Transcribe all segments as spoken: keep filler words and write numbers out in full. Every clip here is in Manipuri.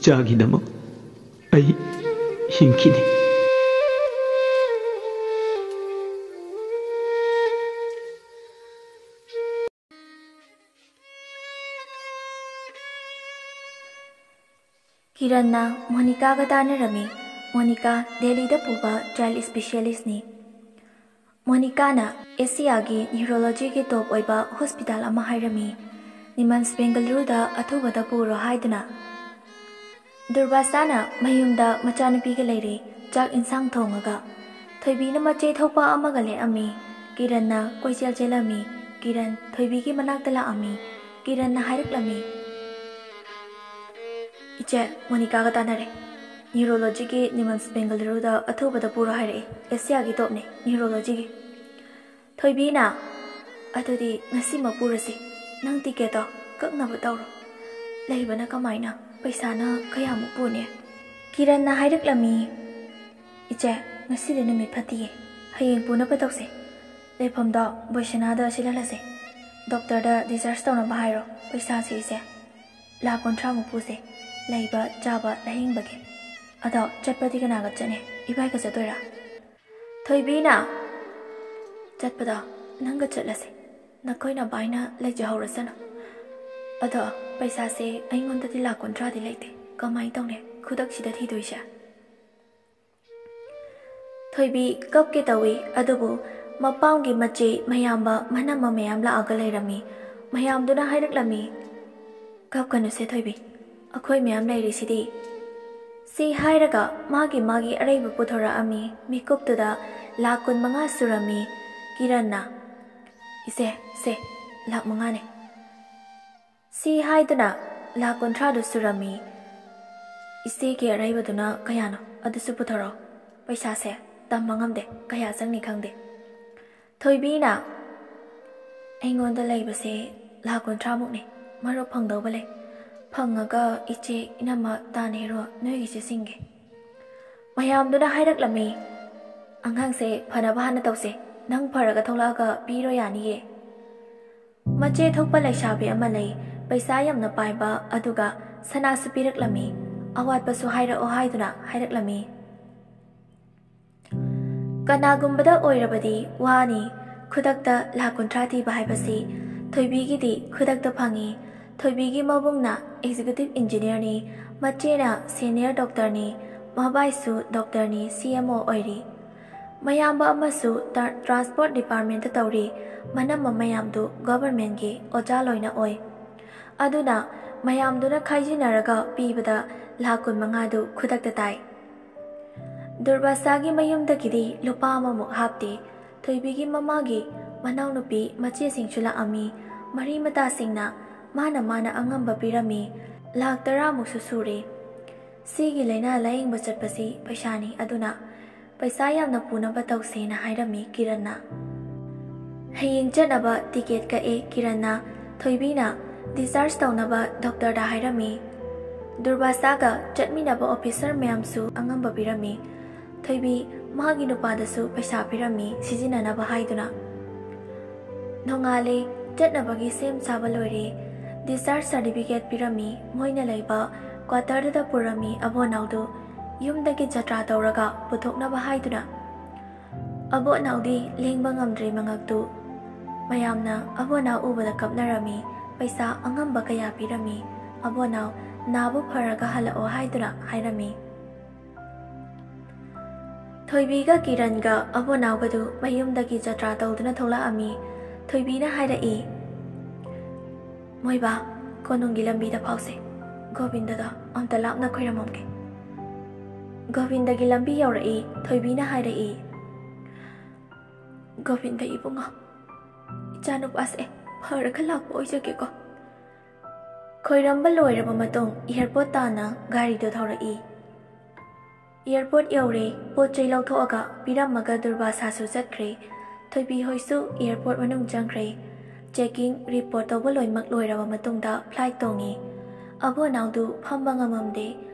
ꯏꯆꯥꯒꯤꯗꯃꯛ ꯑꯩ ꯍꯤꯡꯈꯤꯅꯤ꯫ ꯀꯤꯔꯟꯅ ꯃꯣꯅꯤꯀꯥꯒ ꯇꯥꯟꯅꯔꯝꯃꯤ꯫ ꯃꯣꯅꯤꯀꯥ ꯗꯦꯜꯂꯤꯗ ꯄꯨꯕ ꯆꯥꯏꯜ ꯏꯁꯄꯤꯁꯤꯌꯦꯂꯤꯁꯅꯤ꯫ ꯃꯣꯅꯤꯀꯥꯅ ꯑꯦꯁꯤꯌꯥꯒꯤ ꯅ꯭ꯌꯨꯔꯣꯂꯣꯖꯤꯒꯤ ꯇꯣꯞ ꯑꯣꯏꯕ ꯍꯣꯁꯄꯤꯇꯥꯜ ꯑꯃ ꯍꯥꯏꯔꯝꯃꯤ꯫ ꯅꯤꯃꯟꯁ ꯕꯦꯡꯒꯂꯨꯔꯨꯗ ꯑꯊꯨꯕꯗ ꯄꯨꯔꯣ ꯍꯥꯏꯗꯨꯅ꯫ ꯗꯨꯔꯕꯥꯁꯥꯅ ꯃꯌꯨꯝꯗ ꯃꯆꯥꯅꯨꯄꯤꯒ ꯂꯩꯔꯦ, ꯆꯥꯛ ꯏꯟꯁꯥꯡ ꯊꯣꯡꯉꯒ꯫ ꯊꯣꯏꯕꯤꯅ ꯃꯆꯦ ꯊꯣꯛꯄ ꯑꯃꯒ ꯂꯦꯛꯑꯝꯃꯤ꯫ ꯀꯤꯔꯟꯅ ꯀꯣꯏꯆꯦꯜ ꯆꯦꯜꯂꯝꯃꯤ꯫ ꯀꯤꯔꯟ ꯊꯣꯏꯕꯤꯒꯤ ꯃꯅꯥꯛꯇ ꯂꯥꯛꯑꯝꯃꯤ꯫ ꯀꯤꯔꯟꯅ ꯍꯥꯏꯔꯛꯂꯝꯃꯤ, "ꯏꯆꯦ, ꯃꯣꯅꯤꯀꯥꯒ ꯇꯥꯟꯅꯔꯦ꯫ ꯅ꯭ꯌꯨꯔꯣꯂꯣꯖꯤꯒꯤ ꯅꯤꯃꯟꯁ ꯕꯦꯡꯒꯂꯨꯔꯨꯗ ꯑꯊꯨꯕꯗ ꯄꯨꯔꯣ ꯍꯥꯏꯔꯛꯑꯦ꯫ ꯑꯦꯁꯤꯌꯥꯒꯤ ꯇꯣꯞꯅꯦ ꯅ꯭ꯌꯨꯔꯣꯂꯣꯖꯤꯒꯤ꯫" ꯊꯣꯏꯕꯤꯅ, "ꯑꯗꯨꯗꯤ ꯉꯁꯤꯃꯛ ꯄꯨꯔꯁꯤ꯫ ꯅꯪ ꯇꯤꯀꯦꯠꯇꯣ ꯀꯛꯅꯕ ꯇꯧꯔꯣ꯫ ꯂꯩꯕꯅ ꯀꯃꯥꯏꯅ? ꯄꯩꯁꯥꯅ ꯀꯌꯥꯃꯨꯛ ꯄꯨꯅꯤ?" ꯀꯤꯔꯟꯅ ꯍꯥꯏꯔꯛꯂꯝꯃꯤ, "ꯏꯆꯦ, ꯉꯁꯤꯗꯤ ꯅꯨꯃꯤꯠ ꯐꯠꯇꯤꯌꯦ꯫ ꯍꯌꯦꯡ ꯄꯨꯅꯕ ꯇꯧꯁꯦ꯫ ꯂꯩꯐꯝꯗꯣ ꯕꯣꯏꯁꯅꯥꯗ ꯁꯤꯜꯍꯜꯂꯁꯦ꯫ ꯗꯣꯛꯇꯔꯗ ꯗꯤꯁꯆꯥꯔꯖ ꯇꯧꯅꯕ ꯍꯥꯏꯔꯣ꯫ ꯄꯩꯁꯥꯁꯦ ꯏꯆꯦ, ꯂꯥꯛ ꯀꯨꯟꯊ꯭ꯔꯥꯃꯨꯛ ꯄꯨꯁꯦ꯫ ꯂꯩꯕ, ꯆꯥꯕ, ꯂꯥꯌꯦꯡꯕꯒꯤ꯫ ꯑꯗꯣ ꯆꯠꯄꯗꯤ ꯀꯅꯥꯒ ꯆꯠꯅꯤ? ꯏꯕꯥꯏꯒ ꯆꯠꯇꯣꯏꯔꯥ?" ꯊꯣꯏꯕꯤꯅ, "ꯆꯠꯄꯗꯣ ꯅꯪꯒ ꯆꯠꯂꯁꯦ꯫ ꯅꯈꯣꯏ ꯅꯕꯥꯏꯅ ꯂꯩꯖꯍꯧꯔꯁꯅꯨ꯫ ꯑꯗꯣ ꯄꯩꯁꯥꯁꯦ ꯑꯩꯉꯣꯟꯗꯗꯤ ꯂꯥꯛ ꯀꯨꯟꯊ꯭ꯔꯥꯗꯤ ꯂꯩꯇꯦ꯫ ꯀꯃꯥꯏ ꯇꯧꯅꯤ ꯈꯨꯗꯛꯁꯤꯗ ꯊꯤꯗꯣꯏꯁꯦ?" ꯊꯣꯏꯕꯤ ꯀꯞꯀꯦ ꯇꯧꯏ, ꯑꯗꯨꯕꯨ ꯃꯄꯥꯝꯒꯤ ꯃꯆꯦ, ꯃꯌꯥꯝꯕ, ꯃꯅꯝꯃ ꯃꯌꯥꯝ ꯂꯥꯛꯑꯒ ꯂꯩꯔꯝꯃꯤ꯫ ꯃꯌꯥꯝꯗꯨꯅ ꯍꯥꯏꯔꯛꯂꯝꯃꯤ, "ꯀꯞꯀꯅꯨꯁꯦ ꯊꯣꯏꯕꯤ, ꯑꯩꯈꯣꯏ ꯃꯌꯥꯝ ꯂꯩꯔꯤꯁꯤꯗꯤ꯫" ꯁꯤ ꯍꯥꯏꯔꯒ ꯃꯥꯒꯤ ꯃꯥꯒꯤ ꯑꯔꯩꯕ ꯄꯨꯊꯣꯔꯛꯑꯝꯃꯤ꯫ ꯃꯤꯀꯨꯞꯇꯨꯗ ꯂꯥꯛ ꯀꯨꯟꯃꯉꯥ ꯁꯨꯔꯝꯃꯤ꯫ ꯀꯤꯔꯟꯅ, "ꯏꯆꯦ, ꯁꯦ, ꯂꯥꯛ ꯃꯉꯥꯅꯦ꯫" ꯁꯤ ꯍꯥꯏꯗꯨꯅ ꯂꯥꯛ ꯀꯨꯟꯊ꯭ꯔꯥꯗꯨ ꯁꯨꯔꯝꯃꯤ꯫ "ꯏꯆꯦꯒꯤ ꯑꯔꯩꯕꯗꯨꯅ ꯀꯌꯥꯅꯣ? ꯑꯗꯨꯁꯨ ꯄꯨꯊꯣꯔꯛꯑꯣ꯫ ꯄꯩꯁꯥꯁꯦ ꯇꯝꯕ ꯉꯝꯗꯦ, ꯀꯌꯥ ꯆꯪꯅꯤ ꯈꯪꯗꯦ꯫" ꯊꯣꯏꯕꯤꯅ, "ꯑꯩꯉꯣꯟꯗ ꯂꯩꯕꯁꯦ ꯂꯥꯛ ꯀꯨꯟꯊ꯭ꯔꯥꯃꯨꯛꯅꯦ꯫ ꯃꯔꯨꯞ ꯐꯪꯗꯧꯕ ꯂꯩ꯫ ꯐꯪꯉꯒ ꯏꯆꯦ, ꯏꯅꯝꯃ, ꯇꯥꯅ ꯍꯦꯔꯣ ꯅꯣꯏꯒꯤꯁꯦ ꯁꯤꯡꯒꯦ꯫" ꯃꯌꯥꯝꯗꯨꯅ ꯍꯥꯏꯔꯛꯂꯝꯃꯤ, "ꯑꯉꯥꯡꯁꯦ ꯐꯅꯕ ꯍꯥꯟꯅ ꯇꯧꯁꯦ꯫ ꯅꯪ ꯐꯔꯒ ꯊꯣꯛꯂꯛꯑꯒ ꯄꯤꯔꯣ ꯌꯥꯅꯤꯌꯦ꯫" ꯃꯆꯦ ꯊꯣꯛꯄ ꯂꯩꯁꯥꯕꯤ ꯑꯃ ꯂꯩ, ꯄꯩꯁꯥ ꯌꯥꯝꯅ ꯄꯥꯏꯕ, ꯑꯗꯨꯒ ꯁꯅꯥꯁꯨ ꯄꯤꯔꯛꯂꯝꯃꯤ꯫ ꯑꯋꯥꯠꯄꯁꯨ ꯍꯥꯏꯔꯛꯑꯣ ꯍꯥꯏꯗꯨꯅ ꯍꯥꯏꯔꯛꯂꯝꯃꯤ꯫ ꯀꯅꯥꯒꯨꯝꯕꯗ ꯑꯣꯏꯔꯕꯗꯤ ꯋꯥꯅꯤ꯫ ꯈꯨꯗꯛꯇ ꯂꯥꯈ ꯀꯨꯟꯊ꯭ꯔꯥ ꯊꯤꯕ ꯍꯥꯏꯕꯁꯤ ꯊꯣꯏꯕꯤꯒꯤꯗꯤ ꯈꯨꯗꯛꯇ ꯐꯪꯉꯤ꯫ ꯊꯣꯏꯕꯤꯒꯤ ꯃꯕꯨꯡꯅ executive engineerꯅꯤ, ꯃꯆꯦꯅ senior doctorꯅꯤ, ꯃꯕꯥꯏꯁꯨ doctorꯅꯤ, C M O ꯑꯣꯏꯔꯤ꯫ ꯃꯌꯥꯝꯕ ꯑꯃꯁꯨ ꯇ-, transport departmentꯇ ꯇꯧꯔꯤ꯫ ꯃꯅꯝꯃ ꯃꯌꯥꯝꯗꯨ governmentꯀꯤ ꯑꯣꯖꯥ ꯂꯣꯏꯅ ꯑꯣꯏ꯫ ꯑꯗꯨꯅ ꯃꯌꯥꯝꯗꯨꯅ ꯈꯥꯏꯖꯤꯟꯅꯔꯒ ꯄꯤꯕꯗ ꯂꯥꯈ ꯀꯨꯟꯃꯉꯥꯗꯨ ꯈꯨꯗꯛꯇ ꯇꯥꯏ꯫ ꯗꯨꯔꯕꯥꯁꯥꯒꯤ ꯃꯌꯨꯝꯗꯒꯤꯗꯤ ꯂꯨꯄꯥ ꯑꯃꯃꯨꯛ ꯍꯥꯞꯇꯦ꯫ ꯊꯣꯏꯕꯤꯒꯤ ꯃꯃꯥꯒꯤ ꯃꯅꯥꯎꯅꯨꯄꯤ ꯃꯆꯦꯁꯤꯡꯁꯨ ꯂꯥꯛꯑꯝꯃꯤ꯫ ꯃꯔꯤ ꯃꯇꯥꯁꯤꯡꯅ ꯃꯥꯅ ꯃꯥꯅ ꯑꯉꯝꯕ ꯄꯤꯔꯝꯃꯤ꯫ ꯂꯥꯈ ꯇꯔꯥꯃꯨꯛꯁꯨ ꯁꯨꯔꯦ꯫ ꯁꯤꯒꯤ ꯂꯥꯏꯅꯥ ꯂꯥꯌꯦꯡꯕ ꯆꯠꯄꯁꯤ ꯄꯩꯁꯥꯅꯤ, ꯑꯗꯨꯅ ꯄꯩꯁꯥ ꯌꯥꯝꯅ ꯄꯨꯅꯕ ꯇꯧꯁꯦꯅ ꯍꯥꯏꯔꯝꯃꯤ ꯀꯤꯔꯟꯅ꯫ ꯍꯌꯦꯡ ꯆꯠꯅꯕ ticket ꯀꯛꯑꯦ ꯀꯤꯔꯟꯅ꯫ ꯊꯣꯏꯕꯤꯅ discharge ꯇꯧꯅꯕ doctorꯗ ꯍꯥꯏꯔꯝꯃꯤ꯫ ꯗꯨꯔꯕꯥꯁꯥꯒ ꯆꯠꯃꯤꯟꯅꯕ officer ꯃꯌꯥꯝꯁꯨ ꯑꯉꯝꯕ ꯄꯤꯔꯝꯃꯤ꯫ ꯊꯣꯏꯕꯤ ꯃꯥꯒꯤ ꯅꯨꯄꯥꯗꯁꯨ ꯄꯩꯁꯥ ꯄꯤꯔꯝꯃꯤ ꯁꯤꯖꯤꯟꯅꯅꯕ ꯍꯥꯏꯗꯨꯅ꯫ ꯅꯣꯡꯉꯥꯜꯂꯦ, ꯆꯠꯅꯕꯒꯤ ꯁꯦꯝ ꯁꯥꯕ ꯂꯣꯏꯔꯦ꯫ Discharge certificate ꯄꯤꯔꯝꯃꯤ꯫ ꯃꯣꯏꯅ ꯂꯩꯕ quarterꯗꯨꯗ ꯄꯨꯔꯝꯃꯤ ꯑꯕꯣꯅꯥꯎꯗꯨ꯫ ꯌꯨꯝꯗꯒꯤ ꯖꯇ꯭ꯔꯥ ꯇꯧꯔꯒ ꯄꯨꯊꯣꯛꯅꯕ ꯍꯥꯏꯗꯨꯅ꯫ ꯑꯕꯣꯅꯥꯎꯗꯤ ꯂꯦꯡꯕ ꯉꯝꯗ꯭ꯔꯦ ꯃꯉꯛꯇꯨ꯫ ꯃꯌꯥꯝꯅ ꯑꯕꯣꯅꯥꯎ ꯎꯕꯗ ꯀꯞꯅꯔꯝꯃꯤ꯫ ꯄꯩꯁꯥ ꯑꯉꯝꯕ ꯀꯌꯥ ꯄꯤꯔꯝꯃꯤ꯫ ꯑꯕꯣꯅꯥꯎ ꯅꯥꯕꯨ ꯐꯔꯒ ꯍꯜꯂꯛꯑꯣ ꯍꯥꯏꯗꯨꯅ ꯍꯥꯏꯔꯝꯃꯤ꯫ ꯊꯣꯏꯕꯤꯒ ꯀꯤꯔꯟꯒ ꯑꯕꯣꯅꯥꯎꯒꯗꯨ ꯃꯌꯨꯝꯗꯒꯤ ꯖꯇ꯭ꯔꯥ ꯇꯧꯗꯨꯅ ꯊꯣꯛꯂꯛꯑꯝꯃꯤ꯫ ꯊꯣꯏꯕꯤꯅ ꯍꯥꯏꯔꯛꯏ, "ꯃꯣꯏꯕꯥ, ꯀꯣꯅꯨꯡꯒꯤ ꯂꯝꯕꯤꯗ ꯐꯥꯎꯁꯦ꯫ ꯒꯣꯕꯤꯟꯗꯗ ꯑꯝꯇ ꯂꯥꯞꯅ ꯈꯣꯏꯔꯝꯃꯝꯒꯦ꯫" ꯒꯣꯕꯤꯟꯗꯒꯤ ꯂꯝꯕꯤ ꯌꯧꯔꯛꯏ꯫ ꯊꯣꯏꯕꯤꯅ ꯍꯥꯏꯔꯛꯏ, "ꯒꯣꯕꯤꯟꯗ ꯏꯕꯨꯡꯉꯣ, ꯏꯆꯥꯅꯨꯄꯥꯁꯦ ꯐꯔꯒ ꯂꯥꯛꯄ ꯑꯣꯏꯖꯒꯦꯀꯣ꯫" ꯈꯣꯏꯔꯝꯕ ꯂꯣꯏꯔꯕ ꯃꯇꯨꯡ airport ꯇꯥꯟꯅ ꯒꯥꯔꯤꯗꯨ ꯊꯧꯔꯛꯏ꯫ Airport ꯌꯧꯔꯦ꯫ ꯄꯣꯠ ꯆꯩ ꯂꯧꯊꯣꯛꯑꯒ ꯄꯤꯔꯝꯃꯒ ꯗꯨꯔꯕꯥꯁꯥꯁꯨ ꯆꯠꯈ꯭ꯔꯦ꯫ ꯊꯣꯏꯕꯤ ꯍꯣꯏꯁꯨ airport ꯃꯅꯨꯡ ꯆꯪꯈ꯭ꯔꯦ꯫ Checking report ꯇꯧꯕ ꯂꯣꯏꯅꯃꯛ ꯂꯣꯏꯔꯕ ꯃꯇꯨꯡꯗ flight ꯇꯣꯡꯉꯤ꯫ ꯑꯕꯣꯅꯥꯎꯗꯨ ꯐꯝꯕ ꯉꯝꯃꯝꯗꯦ꯫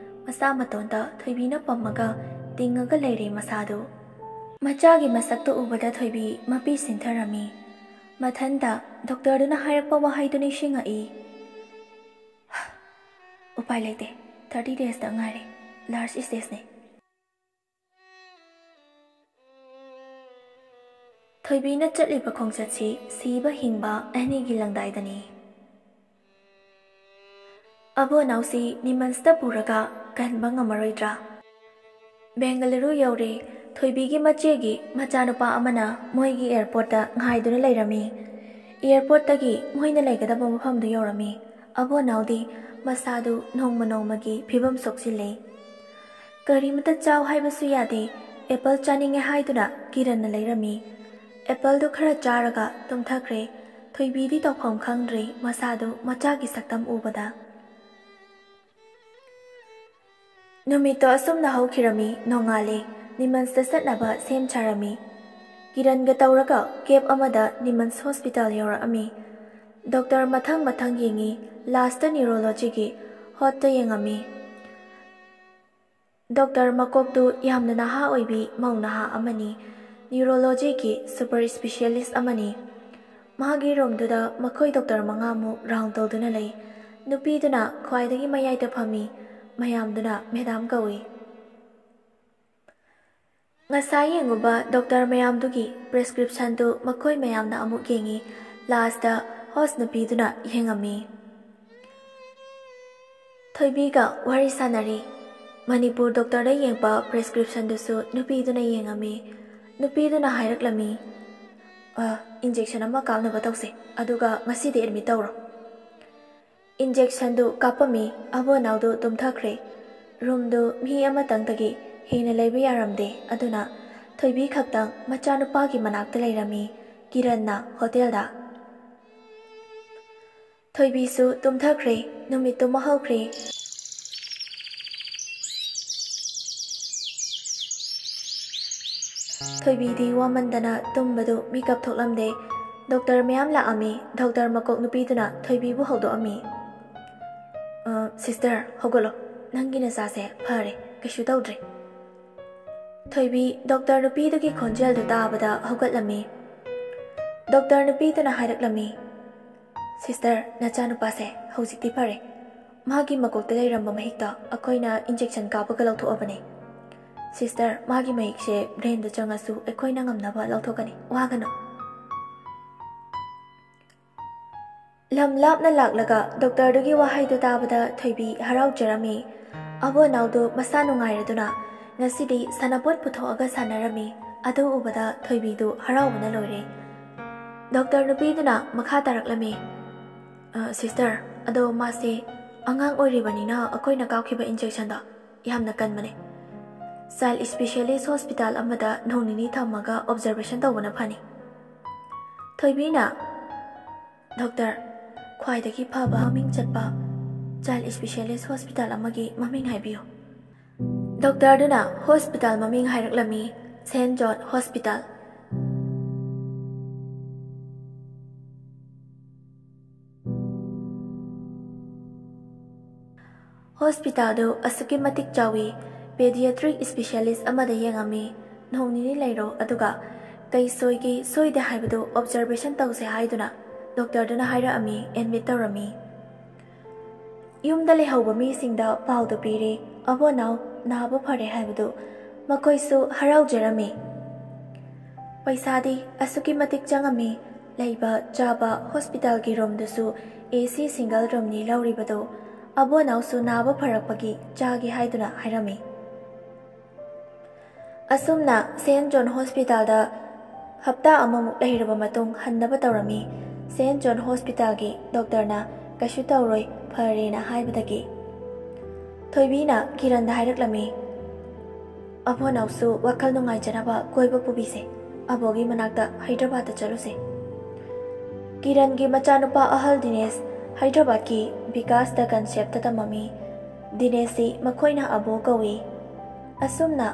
ꯃꯁꯥ ꯃꯇꯣꯟꯗ ꯊꯣꯏꯕꯤꯅ ꯄꯝꯃꯒ ꯇꯤꯡꯉꯒ ꯂꯩꯔꯦ ꯃꯁꯥꯗꯨ꯫ ꯃꯆꯥꯒꯤ ꯃꯁꯛꯇꯨ ꯎꯕꯗ ꯊꯣꯏꯕꯤ ꯃꯄꯤ ꯁꯤꯟꯊꯔꯝꯃꯤ꯫ ꯃꯊꯟꯇ doctorꯗꯨꯅ ꯍꯥꯏꯔꯛꯄ ꯋꯥꯍꯩꯗꯨ ꯅꯤꯡꯁꯤꯡꯉꯛꯏ꯫ "ꯎꯄꯥꯏ ꯂꯩꯇꯦ꯫ ꯊꯥꯔꯇꯤ ꯗꯦꯖꯇ ꯉꯥꯏꯔꯦ꯫ ꯂꯥꯁ ꯁ꯭ꯇꯦꯖꯅꯦ꯫ ꯊꯣꯏꯕꯤꯅ ꯆꯠꯂꯤꯕ ꯈꯣꯡꯆꯠꯁꯤ ꯁꯤꯕ ꯍꯤꯡꯕ ꯑꯅꯤꯒꯤ ꯂꯪꯗꯥꯏꯗꯅꯤ꯫ ꯑꯕꯣ ꯑꯅꯥꯎꯁꯤ ꯅꯤꯃꯟꯁꯇ ꯄꯨꯔꯒ ꯀꯟꯕ ꯉꯝꯃꯔꯣꯏꯗ꯭ꯔꯥ? ꯕꯦꯡꯒꯂꯨꯔꯨ ꯌꯧꯔꯦ꯫ ꯊꯣꯏꯕꯤꯒꯤ ꯃꯆꯦꯒꯤ ꯃꯆꯥꯅꯨꯄꯥ ꯑꯃꯅ ꯃꯣꯏꯒꯤ ꯑꯦꯌꯔꯄꯣꯔꯠꯇ ꯉꯥꯏꯗꯨꯅ ꯂꯩꯔꯝꯃꯤ꯫ ꯑꯦꯌꯔꯄꯣꯔꯠꯇꯒꯤ ꯃꯣꯏꯅ ꯂꯩꯒꯗꯕ ꯃꯐꯝꯗꯨ ꯌꯧꯔꯝꯃꯤ꯫ ꯑꯕꯣ ꯑꯅꯥꯎꯗꯤ ꯃꯁꯥꯗꯨ ꯅꯣꯡꯃ ꯅꯣꯡꯃꯒꯤ ꯐꯤꯕꯝ ꯁꯣꯛꯆꯤꯜꯂꯦ꯫ ꯀꯔꯤꯃꯇ ꯆꯥꯎ ꯍꯥꯏꯕꯁꯨ ꯌꯥꯗꯦ꯫ ꯑꯦꯄꯜ ꯆꯥꯅꯤꯡꯉꯦ ꯍꯥꯏꯗꯨꯅ ꯀꯤꯔꯟꯅ ꯂꯩꯔꯝꯃꯤ꯫ ꯑꯦꯄꯜꯗꯨ ꯈꯔ ꯆꯥꯔꯒ ꯇꯨꯝꯊꯈ꯭ꯔꯦ꯫ ꯊꯣꯏꯕꯤꯗꯤ ꯇꯧꯐꯝ ꯈꯪꯗ꯭ꯔꯦ, ꯃꯁꯥꯗꯨ ꯃꯆꯥꯒꯤ ꯁꯛꯇꯝ ꯎꯕꯗ꯫ ꯅꯨꯃꯤꯠꯇꯣ ꯑꯁꯨꯝꯅ ꯍꯧꯈꯤꯔꯝꯃꯤ꯫ ꯅꯣꯡꯉꯥꯜꯂꯦ꯫ ꯅꯤꯃꯟꯁꯇ ꯆꯠꯅꯕ ꯁꯦꯝ ꯁꯥꯔꯝꯃꯤ꯫ ꯀꯤꯔꯟꯒ ꯇꯧꯔꯒ ꯀꯦꯕ ꯑꯃꯗ ꯅꯤꯃꯟꯁ ꯍꯣꯁꯄꯤꯇꯥꯜ ꯌꯧꯔꯛꯑꯝꯃꯤ꯫ ꯗꯣꯛꯇꯔ ꯃꯊꯪ ꯃꯊꯪ ꯌꯦꯡꯉꯤ꯫ ꯂꯥꯁꯇ ꯅ꯭ꯌꯨꯔꯣꯂꯣꯖꯤꯒꯤ ꯍꯣꯠꯇ ꯌꯦꯡꯉꯝꯃꯤ꯫ ꯗꯣꯛꯇꯔ ꯃꯀꯣꯛꯇꯨ ꯌꯥꯝꯅ ꯅꯍꯥ ꯑꯣꯏꯕꯤ ꯃꯧ ꯅꯍꯥ ꯑꯃꯅꯤ꯫ ꯅ꯭ꯌꯨꯔꯣꯂꯣꯖꯤꯒꯤ ꯁꯨꯄꯔ ꯏꯁꯄꯤꯁꯤꯌꯦꯂꯤꯁ ꯑꯃꯅꯤ꯫ ꯃꯥꯒꯤ ꯔꯨꯝꯗꯨꯗ ꯃꯈꯣꯏ ꯗꯣꯛꯇꯔ ꯃꯉꯥꯃꯨꯛ ꯔꯥꯎꯟ ꯇꯧꯗꯨꯅ ꯂꯩ꯫ ꯅꯨꯄꯤꯗꯨꯅ ꯈ꯭ꯋꯥꯏꯗꯒꯤ ꯃꯌꯥꯏꯗ ꯐꯝꯃꯤ꯫ ꯃꯌꯥꯝꯗꯨꯅ ꯃꯦꯗꯥꯝ ꯀꯧꯏ꯫ ꯉꯁꯥꯏ ꯌꯦꯡꯉꯨꯕ ꯗꯣꯛꯇꯔ ꯃꯌꯥꯝꯗꯨꯒꯤ ꯄ꯭ꯔꯦꯁꯀ꯭ꯔꯤꯞꯁꯟꯗꯨ ꯃꯈꯣꯏ ꯃꯌꯥꯝꯅ ꯑꯃꯨꯛ ꯌꯦꯡꯉꯤ꯫ ꯂꯥꯁꯇ ꯍꯣꯁ ꯅꯨꯄꯤꯗꯨꯅ ꯌꯦꯡꯉꯝꯃꯤ꯫ ꯊꯣꯏꯕꯤꯒ ꯋꯥꯔꯤ ꯁꯥꯟꯅꯔꯤ꯫ ꯃꯅꯤꯄꯨꯔ ꯗꯣꯛꯇꯔꯗ ꯌꯦꯡꯕ ꯄ꯭ꯔꯦꯁꯀ꯭ꯔꯤꯞꯁꯟꯗꯨꯁꯨ ꯅꯨꯄꯤꯗꯨꯅ ꯌꯦꯡꯉꯝꯃꯤ꯫ ꯅꯨꯄꯤꯗꯨꯅ ꯍꯥꯏꯔꯛꯂꯝꯃꯤ, "ꯑ, ꯏꯟꯖꯦꯛꯁꯟ ꯑꯃ ꯀꯥꯞꯅꯕ ꯇꯧꯁꯦ, ꯑꯗꯨꯒ ꯉꯁꯤꯗꯤ ꯑꯦꯗꯃꯤꯠ ꯇꯧꯔꯣ"꯫ ꯏꯟꯖꯦꯛꯁꯟꯗꯨ ꯀꯥꯞꯄꯝꯃꯤ꯫ ꯑꯕꯣ ꯑꯅꯥꯎꯗꯨ ꯇꯨꯝꯊꯈ꯭ꯔꯦ꯫ ꯔꯨꯝꯗꯨ ꯃꯤ ꯑꯃꯇꯪꯗꯒꯤ ꯍꯦꯟꯅ ꯂꯩꯕ ꯌꯥꯔꯝꯗꯦ꯫ ꯑꯗꯨꯅ ꯊꯣꯏꯕꯤ ꯈꯛꯇꯪ ꯃꯆꯥꯅꯨꯄꯥꯒꯤ ꯃꯅꯥꯛꯇ ꯂꯩꯔꯝꯃꯤ꯫ ꯀꯤꯔꯟꯅ ꯍꯣꯇꯦꯜꯗ꯫ ꯊꯣꯏꯕꯤꯁꯨ ꯇꯨꯝꯊꯈ꯭ꯔꯦ꯫ ꯅꯨꯃꯤꯠꯇꯨꯃ ꯍꯧꯈ꯭ꯔꯦ꯫ ꯊꯣꯏꯕꯤꯗꯤ ꯋꯥꯃꯟꯗꯅ ꯇꯨꯝꯕꯗꯨ ꯃꯤꯀꯞ ꯊꯣꯛꯂꯝꯗꯦ꯫ ꯗꯣꯛꯇꯔ ꯃꯌꯥꯝ ꯂꯥꯛꯑꯝꯃꯤ꯫ ꯗꯣꯛꯇꯔ ꯃꯀꯣꯛ ꯅꯨꯄꯤꯗꯨꯅ ꯊꯣꯏꯕꯤꯕꯨ ꯍꯧꯗꯣꯛꯑꯝꯃꯤ꯫ "ꯑ, ꯁꯤꯁꯇꯔ, ꯍꯧꯒꯠꯂꯣ꯫ ꯅꯪꯒꯤ ꯅꯆꯥꯁꯦ ꯐꯔꯦ, ꯀꯩꯁꯨ ꯇꯧꯗ꯭ꯔꯦ"꯫ ꯊꯣꯏꯕꯤ ꯗꯣꯛꯇꯔ ꯅꯨꯄꯤꯗꯨꯒꯤ ꯈꯣꯟꯖꯦꯜꯗꯨ ꯇꯥꯕꯗ ꯍꯧꯒꯠꯂꯝꯃꯤ꯫ ꯗꯣꯛꯇꯔ ꯅꯨꯄꯤꯗꯨꯅ ꯍꯥꯏꯔꯛꯂꯝꯃꯤ, "ꯁꯤꯁꯇꯔ, ꯅꯆꯥꯅꯨꯄꯥꯁꯦ ꯍꯧꯖꯤꯛꯇꯤ ꯐꯔꯦ꯫ ꯃꯥꯒꯤ ꯃꯀꯣꯛꯇ ꯂꯩꯔꯝꯕ ꯃꯍꯤꯛꯇꯣ ꯑꯩꯈꯣꯏꯅ injection ꯀꯥꯞꯄꯒ ꯂꯧꯊꯣꯛꯑꯕꯅꯦ꯫ Sister, ꯃꯥꯒꯤ ꯃꯍꯤꯛꯁꯦ brainꯗ ꯆꯪꯉꯁꯨ ꯑꯩꯈꯣꯏꯅ ꯉꯝꯅꯕ ꯂꯧꯊꯣꯛꯀꯅꯤ, ꯋꯥꯒꯅꯨ꯫ ꯂꯝ ꯂꯥꯞꯅ ꯂꯥꯛꯂꯒ doctorꯗꯨꯒꯤ ꯋꯥꯍꯩꯗꯨ ꯇꯥꯕꯗ ꯊꯣꯏꯕꯤ ꯍꯔꯥꯎꯖꯔꯝꯃꯤ꯫ ꯑꯕꯣꯅꯥꯎꯗꯨ ꯃꯁꯥ ꯅꯨꯡꯉꯥꯏꯔꯗꯨꯅ ꯉꯁꯤꯗꯤ ꯁꯥꯟꯅꯄꯣꯠ ꯄꯨꯊꯣꯛꯑꯒ ꯁꯥꯟꯅꯔꯝꯃꯤ꯫ ꯑꯗꯨ ꯎꯕꯗ ꯊꯣꯏꯕꯤꯗꯨ ꯍꯔꯥꯎꯕꯅ ꯂꯣꯏꯔꯦ꯫ Doctor ꯅꯨꯄꯤꯗꯨꯅ ꯃꯈꯥ ꯇꯥꯔꯛꯂꯝꯃꯤ, "ꯑ, Sister, ꯑꯗꯣ ꯃꯥꯁꯦ ꯑꯉꯥꯡ ꯑꯣꯏꯔꯤꯕꯅꯤꯅ ꯑꯩꯈꯣꯏꯅ ꯀꯥꯞꯈꯤꯕ injectionꯗꯣ ꯌꯥꯝꯅ ꯀꯟꯕꯅꯦ꯫ Child specialist hospital ꯑꯃꯗ ꯅꯣꯡ ꯅꯤꯅꯤ ꯊꯝꯃꯒ observation ꯇꯧꯕꯅ ꯐꯅꯤ꯫" ꯊꯣꯏꯕꯤꯅ, "Doctor, ꯈ꯭ꯋꯥꯏꯗꯒꯤ ꯐꯕ ꯃꯃꯤꯡ ꯆꯠꯄ child specialist hospital ꯑꯃꯒꯤ ꯃꯃꯤꯡ ꯍꯥꯏꯕꯤꯌꯨ꯫" Doctorꯗꯨꯅ hospital ꯃꯃꯤꯡ ꯍꯥꯏꯔꯛꯂꯝꯃꯤ, Saint John Hospital꯫ Hospitalꯗꯨ ꯑꯁꯨꯛꯀꯤ ꯃꯇꯤꯛ ꯆꯥꯎꯏ, pediatric specialist ꯑꯃꯗ ꯌꯦꯡꯉꯝꯃꯤ꯫ "ꯅꯣꯡ ꯅꯤꯅꯤ ꯂꯩꯔꯣ, ꯑꯗꯨꯒ ꯀꯩ ꯁꯣꯏꯒꯦ ꯁꯣꯏꯗꯦ ꯍꯥꯏꯕꯗꯨ observation ꯇꯧꯁꯦ" ꯍꯥꯏꯗꯨꯅ doctorꯗꯨꯅ ꯍꯥꯏꯔꯛꯑꯝꯃꯤ, admit ꯇꯧꯔꯝꯃꯤ꯫ ꯌꯨꯝꯗ ꯂꯩꯍꯧꯕ ꯃꯤꯁꯤꯡꯗ ꯄꯥꯎꯗꯨ ꯄꯤꯔꯦ, ꯑꯕꯣꯅꯥꯎ ꯅꯥꯕ ꯐꯔꯦ ꯍꯥꯏꯕꯗꯨ꯫ ꯃꯈꯣꯏꯁꯨ ꯍꯔꯥꯎꯖꯔꯝꯃꯤ꯫ ꯄꯩꯁꯥꯗꯤ ꯑꯁꯨꯛꯀꯤ ꯃꯇꯤꯛ ꯆꯪꯉꯝꯃꯤ꯫ ꯂꯩꯕ ꯆꯥꯕ hospitalꯒꯤ roomꯗꯨꯁꯨ AC single roomꯅꯤ ꯂꯧꯔꯤꯕꯗꯨ꯫ ꯑꯕꯣꯅꯥꯎꯁꯨ ꯅꯥꯕ ꯐꯔꯛꯄꯒꯤ ꯆꯥꯒꯦ ꯍꯥꯏꯗꯨꯅ ꯍꯥꯏꯔꯝꯃꯤ꯫ ꯑꯁꯨꯝꯅ Saint John Hospitalꯗ ꯍꯞꯇꯥ ꯑꯃꯃꯨꯛ ꯂꯩꯔꯕ ꯃꯇꯨꯡ ꯍꯟꯅꯕ ꯇꯧꯔꯝꯃꯤ꯫ Saint John Hospitalꯒꯤ doctorꯅ "ꯀꯩꯁꯨ ꯇꯧꯔꯣꯏ, ꯐꯔꯦꯅ" ꯍꯥꯏꯕꯗꯒꯤ ꯊꯣꯏꯕꯤꯅ ꯀꯤꯔꯟꯗ ꯍꯥꯏꯔꯛꯂꯝꯃꯤ, "ꯑꯕꯣꯅꯥꯎꯁꯨ ꯋꯥꯈꯜ ꯅꯨꯡꯉꯥꯏꯖꯅꯕ ꯀꯣꯏꯕ ꯄꯨꯕꯤꯁꯦ, ꯑꯕꯣꯒꯤ ꯃꯅꯥꯛꯇ ꯍꯩꯗ꯭ꯔꯕꯥꯗꯇ ꯆꯠꯂꯨꯁꯦ꯫" ꯀꯤꯔꯟꯒꯤ ꯃꯆꯥꯅꯨꯄꯥ ꯑꯍꯜ ꯗꯤꯅꯦꯁ ꯍꯩꯗ꯭ꯔꯕꯥꯗꯀꯤ ꯕꯤꯀꯥꯁ ꯗ ꯀꯟꯁꯦꯞꯇ ꯇꯝꯃꯝꯃꯤ꯫ ꯗꯤꯅꯦꯁꯁꯤ ꯃꯈꯣꯏꯅ ꯑꯕꯣ ꯀꯧꯏ꯫ ꯑꯁꯨꯝꯅ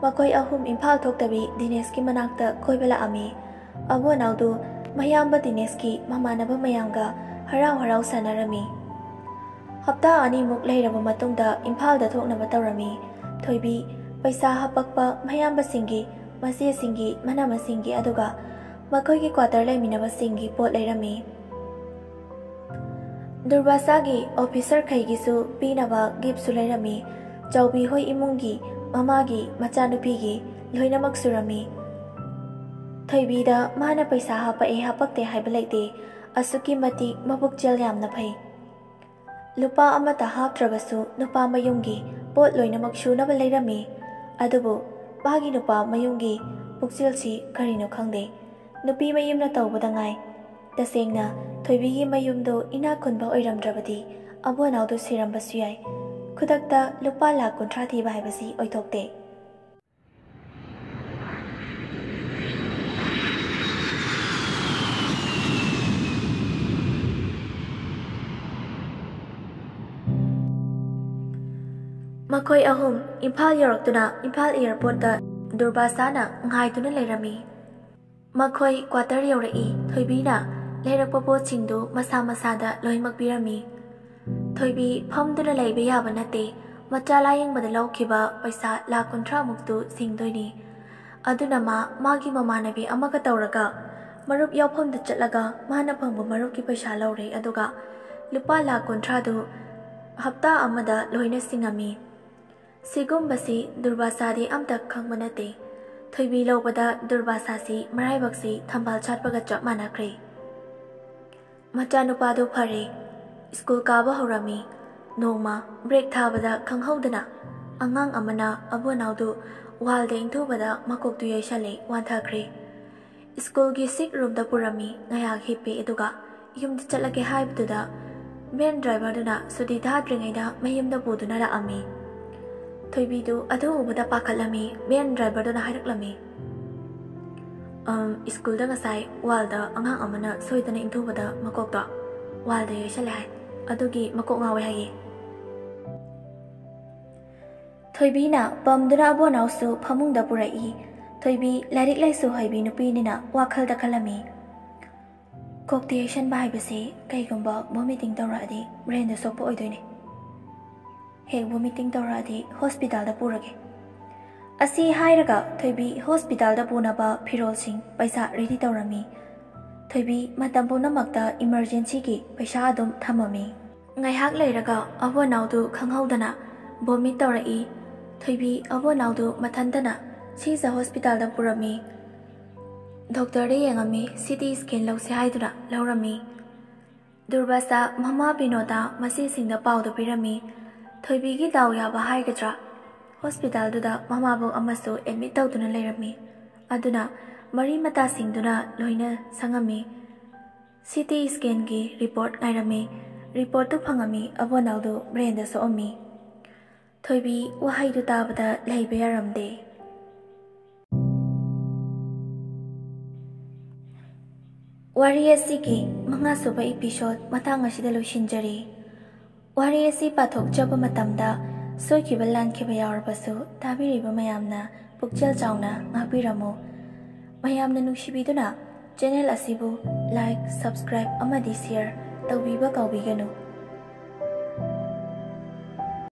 ꯃꯈꯣꯏ ꯑꯍꯨꯝ ꯏꯝꯐꯥꯜ ꯊꯣꯛꯇꯕꯤ ꯗꯤꯅꯦꯁꯀꯤ ꯃꯅꯥꯛꯇ ꯀꯣꯏꯕ ꯂꯥꯛꯑꯝꯃꯤ꯫ ꯑꯕꯣꯅꯥꯎꯗꯨ ꯃꯌꯥꯝꯕ ꯗꯤꯅꯦꯁꯀꯤ ꯃꯃꯥꯟꯅꯕ ꯃꯌꯥꯝꯒ ꯍꯔꯥꯎ ꯍꯔꯥꯎ ꯁꯥꯟꯅꯔꯝꯃꯤ꯫ ꯍꯞꯇꯥ ꯑꯅꯤꯃꯨꯛ ꯂꯩꯔꯕ ꯃꯇꯨꯡꯗ ꯏꯝꯐꯥꯜꯗ ꯊꯣꯛꯅꯕ ꯇꯧꯔꯝꯃꯤ꯫ ꯊꯣꯏꯕꯤ ꯄꯩꯁꯥ ꯍꯥꯄꯛꯄ ꯃꯌꯥꯝꯕꯁꯤꯡꯒꯤ, ꯃꯆꯦꯁꯤꯡꯒꯤ, ꯃꯅꯝꯃꯁꯤꯡꯒꯤ, ꯑꯗꯨꯒ ꯃꯈꯣꯏꯒꯤ quarter ꯂꯩꯃꯤꯟꯅꯕꯁꯤꯡꯒꯤ ꯄꯣꯠ ꯂꯩꯔꯝꯃꯤ꯫ ꯗꯨꯔꯕꯥꯁꯥꯒꯤ ꯑꯣꯐꯤꯁꯔꯈꯩꯒꯤꯁꯨ ꯄꯤꯅꯕ ꯒꯤꯐꯁꯨ ꯂꯩꯔꯝꯃꯤ꯫ ꯆꯥꯎꯕꯤ ꯍꯣꯏ ꯏꯃꯨꯡꯒꯤ, ꯃꯃꯥꯒꯤ, ꯃꯆꯥꯅꯨꯄꯤꯒꯤ ꯂꯣꯏꯅꯃꯛ ꯁꯨꯔꯝꯃꯤ꯫ ꯊꯣꯏꯕꯤꯗ ꯃꯥꯅ ꯄꯩꯁꯥ ꯍꯥꯞꯄꯛꯑꯦ ꯍꯥꯞꯄꯛꯇꯦ ꯍꯥꯏꯕ ꯂꯩꯇꯦ꯫ ꯑꯁꯨꯛꯀꯤ ꯃꯇꯤꯛ ꯃꯕꯨꯛꯆꯦꯜ ꯌꯥꯝꯅ ꯐꯩ꯫ ꯂꯨꯄꯥ ꯑꯃꯠꯇ ꯍꯥꯞꯇ꯭ꯔꯕꯁꯨ ꯅꯨꯄꯥ ꯃꯌꯨꯝꯒꯤ ꯄꯣꯠ ꯂꯣꯏꯅꯃꯛ ꯁꯨꯅꯕ ꯂꯩꯔꯝꯃꯤ꯫ ꯑꯗꯨꯕꯨ ꯃꯥꯒꯤ ꯅꯨꯄꯥ ꯃꯌꯨꯝꯒꯤ ꯄꯨꯛꯆꯦꯜꯁꯤ ꯀꯔꯤꯅꯣ ꯈꯪꯗꯦ꯫ ꯅꯨꯄꯤ ꯃꯌꯨꯝꯅ ꯇꯧꯕꯗ ꯉꯥꯏ꯫ ꯇꯁꯦꯡꯅ ꯊꯣꯏꯕꯤꯒꯤ ꯃꯌꯨꯝꯗꯣ ꯏꯅꯥꯛ ꯈꯨꯟꯕ ꯑꯣꯏꯔꯝꯗ꯭ꯔꯕꯗꯤ ꯑꯕꯣꯅꯥꯎꯗꯨ ꯁꯤꯔꯝꯕꯁꯨ ꯌꯥꯏ꯫ ꯈꯨꯗꯛꯇ ꯂꯨꯄꯥ ꯂꯥꯈ ꯀꯨꯟꯊ꯭ꯔꯥ ꯊꯤꯕ ꯍꯥꯏꯕꯁꯤ ꯑꯣꯏꯊꯣꯛꯇꯦ꯫ ꯃꯈꯣꯏ ꯑꯍꯨꯝ ꯏꯝꯐꯥꯜ ꯌꯧꯔꯛꯇꯨꯅ ꯏꯝꯐꯥꯜ ꯑꯦꯌꯔꯄꯣꯔꯠꯇ ꯗꯨꯔꯕꯥꯁꯥꯅ ꯉꯥꯏꯗꯨꯅ ꯂꯩꯔꯝꯃꯤ꯫ ꯃꯈꯣꯏ ꯀ꯭ꯋꯥꯇꯔ ꯌꯧꯔꯛꯏ꯫ ꯊꯣꯏꯕꯤꯅ ꯂꯩꯔꯛꯄ ꯄꯣꯠꯁꯤꯡꯗꯨ ꯃꯁꯥ ꯃꯁꯥꯗ ꯂꯣꯏꯅꯃꯛ ꯄꯤꯔꯝꯃꯤ꯫ ꯊꯣꯏꯕꯤ ꯐꯝꯗꯨꯅ ꯂꯩꯕ ꯌꯥꯕ ꯅꯠꯇꯦ꯫ ꯃꯆꯥ ꯂꯥꯌꯦꯡꯕꯗ ꯂꯧꯈꯤꯕ ꯄꯩꯁꯥ ꯂꯥꯈ ꯀꯨꯟꯊ꯭ꯔꯥ ꯃꯨꯛꯇꯨ ꯁꯤꯡꯗꯣꯏꯅꯤ꯫ ꯑꯗꯨꯅ ꯃꯥ ꯃꯥꯒꯤ ꯃꯃꯥꯟꯅꯕꯤ ꯑꯃꯒ ꯇꯧꯔꯒ ꯃꯔꯨꯞ ꯌꯥꯎꯐꯝꯗ ꯆꯠꯂꯒ ꯃꯥꯅ ꯐꯪꯕ ꯃꯔꯨꯞꯀꯤ ꯄꯩꯁꯥ ꯂꯧꯔꯦ, ꯑꯗꯨꯒ ꯂꯨꯄꯥ ꯂꯥꯈ ꯀꯨꯟꯊ꯭ꯔꯥꯗꯨ ꯍꯞꯇꯥ ꯑꯃꯗ ꯂꯣꯏꯅ ꯁꯤꯡꯉꯝꯃꯤ꯫ ꯁꯤꯒꯨꯝꯕꯁꯤ ꯗꯨꯔꯕꯥꯁꯥꯗꯤ ꯑꯝꯇ ꯈꯪꯕ ꯅꯠꯇꯦ꯫ ꯊꯣꯏꯕꯤ ꯂꯧꯕꯗ ꯗꯨꯔꯕꯥꯁꯥꯁꯤ ꯃꯔꯥꯏꯕꯛꯁꯤ ꯊꯝꯕꯥꯜ ꯁꯥꯠꯄꯒ ꯆꯞ ꯃꯥꯟꯅꯈ꯭ꯔꯦ꯫ ꯃꯆꯥꯅꯨꯄꯥꯗꯨ ꯐꯔꯦ꯫ ꯁ꯭ꯀꯨꯜ ꯀꯥꯕ ꯍꯧꯔꯝꯃꯤ꯫ ꯅꯣꯡꯃ ꯕ꯭ꯔꯦꯛ ꯊꯥꯕꯗ ꯈꯪꯍꯧꯗꯅ ꯑꯉꯥꯡ ꯑꯃꯅ ꯑꯕꯣꯅꯥꯎꯗꯨ ꯋꯥꯜꯗ ꯏꯟꯊꯨꯕꯗ ꯃꯀꯣꯛꯇꯨ ꯌꯩꯁꯜꯂꯦ, ꯋꯥꯟꯊꯈ꯭ꯔꯦ꯫ ꯁ꯭ꯀꯨꯜꯒꯤ ꯁꯤꯛ ꯔꯨꯝꯗ ꯄꯨꯔꯝꯃꯤ꯫ ꯉꯥꯏꯍꯥꯛ ꯍꯤꯞꯄꯦ, ꯑꯗꯨꯒ ꯌꯨꯝꯗ ꯆꯠꯂꯒꯦ ꯍꯥꯏꯕꯗꯨꯗ ꯚꯦꯟ ꯗ꯭ꯔꯥꯏꯚꯔꯗꯨꯅ ꯁꯨꯇꯤ ꯊꯥꯗ꯭ꯔꯤꯉꯩꯗ ꯃꯌꯨꯝꯗ ꯄꯨꯗꯨꯅ ꯂꯥꯛꯑꯝꯃꯤ꯫ ꯊꯣꯏꯕꯤꯗꯨ ꯑꯗꯨ ꯎꯕꯗ ꯄꯥꯈꯠꯂꯝꯃꯤ꯫ ꯚꯦꯟ ꯗ꯭ꯔꯥꯏꯚꯔꯗꯨꯅ ꯍꯥꯏꯔꯛꯂꯝꯃꯤ, "ꯑꯝ, ꯁ꯭ꯀꯨꯜꯗ ꯉꯁꯥꯏ ꯋꯥꯜꯗ ꯑꯉꯥꯡ ꯑꯃꯅ ꯁꯣꯏꯗꯅ ꯏꯟꯊꯨꯕꯗ ꯃꯀꯣꯛꯇꯣ ꯋꯥꯜꯗ ꯌꯩꯁꯜꯂꯦ ꯍꯥꯏ꯫ ꯑꯗꯨꯒꯤ ꯃꯀꯣꯛ ꯉꯥꯎꯋꯦ ꯍꯥꯏꯌꯦ꯫" ꯊꯣꯏꯕꯤꯅ ꯄꯝꯗꯨꯅ ꯑꯕꯣꯅꯥꯎꯁꯨ ꯐꯃꯨꯡꯗ ꯄꯨꯔꯛꯏ꯫ ꯊꯣꯏꯕꯤ ꯂꯥꯏꯔꯤꯛ ꯂꯥꯏꯁꯨ ꯍꯩꯕꯤ ꯅꯨꯄꯤꯅꯤꯅ ꯋꯥꯈꯜꯗ ꯈꯜꯂꯝꯃꯤ, "ꯀꯣꯛꯇ ꯌꯩꯁꯟꯕ ꯍꯥꯏꯕꯁꯤ ꯀꯩꯒꯨꯝꯕ ꯚꯣꯃꯤꯇꯤꯡ ꯇꯧꯔꯛꯑꯗꯤ ꯕ꯭ꯔꯦꯟꯗ ꯁꯣꯛꯄ ꯑꯣꯏꯗꯣꯏꯅꯦ꯫ ꯍꯦꯛ ꯚꯣꯃꯤꯇꯤꯡ ꯇꯧꯔꯛꯑꯗꯤ ꯍꯣꯁꯄꯤꯇꯥꯜꯗ ꯄꯨꯔꯒꯦ꯫" ꯑꯁꯤ ꯍꯥꯏꯔꯒ ꯊꯣꯏꯕꯤ ꯍꯣꯁꯄꯤꯇꯥꯜꯗ ꯄꯨꯅꯕ ꯐꯤꯔꯣꯜꯁꯤꯡ, ꯄꯩꯁꯥ ꯔꯦꯗꯤ ꯇꯧꯔꯝꯃꯤ꯫ ꯊꯣꯏꯕꯤ ꯃꯇꯝ ꯄꯨꯝꯅꯃꯛꯇ ꯏꯃꯔꯖꯦꯟꯁꯤꯒꯤ ꯄꯩꯁꯥ ꯑꯗꯨꯝ ꯊꯝꯃꯝꯃꯤ꯫ ꯉꯥꯏꯍꯥꯛ ꯂꯩꯔꯒ ꯑꯕꯣꯅꯥꯎꯗꯨ ꯈꯪꯍꯧꯗꯅ ꯚꯣꯃꯤꯠ ꯇꯧꯔꯛꯏ꯫ ꯊꯣꯏꯕꯤ ꯑꯕꯣꯅꯥꯎꯗꯨ ꯃꯊꯟꯇꯅ ꯁꯤꯖ ꯍꯣꯁꯄꯤꯇꯥꯜꯗ ꯄꯨꯔꯝꯃꯤ꯫ ꯗꯣꯛꯇꯔꯗ ꯌꯦꯡꯉꯝꯃꯤ, ꯁꯤ ꯇꯤ ꯁ꯭ꯀꯦꯟ ꯂꯧꯁꯦ ꯍꯥꯏꯗꯨꯅ ꯂꯧꯔꯝꯃꯤ꯫ ꯗꯨꯔꯕꯥꯁꯥ ꯃꯃꯥ ꯕꯤꯅꯣꯗꯥ ꯃꯆꯦꯁꯤꯡꯗ ꯄꯥꯎꯗꯨ ꯄꯤꯔꯝꯃꯤ꯫ ꯊꯣꯏꯕꯤꯒꯤ ꯗꯥꯎ ꯌꯥꯕ ꯍꯥꯏꯒꯗ꯭ꯔꯥ, ꯍꯣꯁꯄꯤꯇꯥꯜꯗꯨꯗ ꯃꯃꯥꯕꯣꯛ ꯑꯃꯁꯨ ꯑꯦꯗꯃꯤꯠ ꯇꯧꯗꯨꯅ ꯂꯩꯔꯝꯃꯤ꯫ ꯑꯗꯨꯅ ꯃꯔꯤ ꯃꯇꯥꯁꯤꯡꯗꯨꯅ ꯂꯣꯏꯅ ꯁꯪꯉꯝꯃꯤ꯫ C T ꯁ꯭ꯀꯦꯟꯒꯤ report ꯉꯥꯏꯔꯝꯃꯤ꯫ ꯔꯤꯄꯣꯔꯠꯇꯨ ꯐꯪꯉꯝꯃꯤ, ꯑꯕꯣꯅꯥꯎꯗꯨ ꯕ꯭ꯔꯦꯟꯗ ꯁꯣꯛꯑꯝꯃꯤ꯫ ꯊꯣꯏꯕꯤ ꯋꯥꯍꯩꯗꯨ ꯇꯥꯕꯗ ꯂꯩꯕ ꯌꯥꯔꯝꯗꯦ꯫ ꯋꯥꯔꯤ ꯑꯁꯤꯒꯤ ꯃꯉꯥꯁꯨꯕ ꯏꯄꯤꯁꯣꯗ ꯃꯇꯥꯡ ꯑꯁꯤꯗ ꯂꯣꯏꯁꯤꯟꯖꯔꯤ꯫ ꯋꯥꯔꯤ ꯑꯁꯤ ꯄꯥꯊꯣꯛꯆꯕ ꯃꯇꯝꯗ ꯁꯣꯏꯈꯤꯕ ꯂꯥꯟꯈꯤꯕ ꯌꯥꯎꯔꯕꯁꯨ ꯇꯥꯕꯤꯔꯤꯕ ꯃꯌꯥꯝꯅ ꯄꯨꯛꯆꯦꯜ ꯆꯥꯎꯅ ꯉꯥꯛꯄꯤꯔꯝꯃꯨ꯫ ꯃꯌꯥꯝꯅ ꯅꯨꯡꯁꯤꯕꯤꯗꯨꯅ ꯆꯦꯅꯦꯜ ꯑꯁꯤꯕꯨ ꯂꯥꯏꯛ, ꯁꯕꯁꯀ꯭ꯔꯥꯏꯕ ꯑꯃꯗꯤ ꯁꯤꯌꯔ ꯇꯧꯕꯤꯕ ꯀꯥꯎꯕꯤꯒꯅꯨ꯫